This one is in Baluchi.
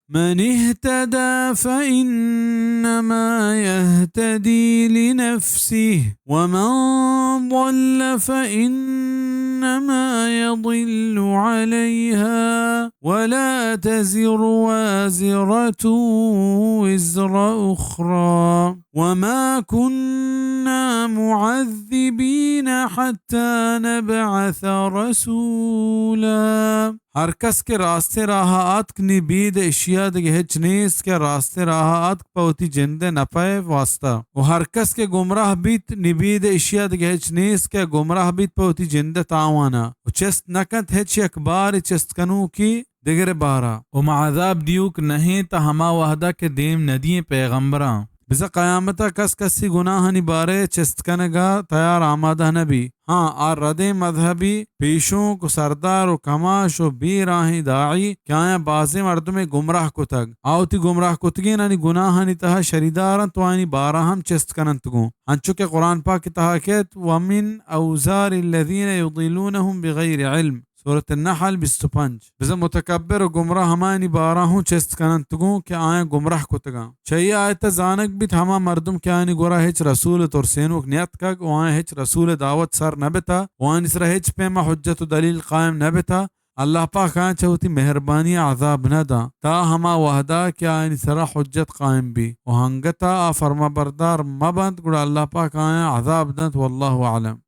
من اهتدى فإنما يهتدي لنفسه ومن ضل فإنما يضل عليها ولا تزر وازرة وزر أخرى وما كنا معذبين حتى نبعث رسولا۔ ہر کس کہ راستیں راہ ءَ آتک، نی بید اشیا دگہ ہچ نیست کہ راستیں راہ ءَ آتک پہ وتی جند ءِ نپئے واسطہ۔ و ہر کس کہ گمراہ بیت، نی بید اشیا دگہ ہچ نیست کہ گمراہ بیت پہ وتی جند ءِ تاوان ءَ۔ و چست نہ کنت ہچ یک بارے چست کنوکی دگرے بارا۔ و ما عذاب دیوک نہ ایں تا ہما وہدا کہ دیم ندییں پیغمبراں۔ بزاں قیامتا کس کسی گناہانی بارے چست کنگا تیار آمادہ نبی۔ ہاں، آ ردیں مذہبی پیشونک و سردار و کماش و بے راہیں داعی کہ آیاں بازیں مردمے گمراہ کتگ، آ وتی گمراہ کتگینانی گناہانی تہا شریدار انت و آیانی بارا ہم چست کننت گوں۔ انچو کہ قرآن پاک تہا کیت، ومن اوزار الذین یضلونہم بغیر علم۔ سورۃ النحل، بیست و پنچ۔ بزاں متکبر و گمراہ ہمایانی بارا ہوں چست کننت گوں کہ آیاں گمراہ کتگاں۔ چہ اے آیت ءَ زانگ بیت، ہما مردم کہ آیانی گورا ہچ رسول ءِ ترسینوک نیاتکگ و آیاں ہچ رسول ءِ دعوت سر نہ بتا و آیانی سرا ہچ پیما حجت و دلیل قائم نہ بتا، اللہ پاک آیاں چہ وتی مہربانی ءَ عذاب نہ داں، تا ہما وہدا کہ آیانی سرا حجت قائم بی و انگتا آ فرمانبردار مہ بنت، گڑا اللہ پاک آیاں عذاب دنت۔ واللہ اعلم۔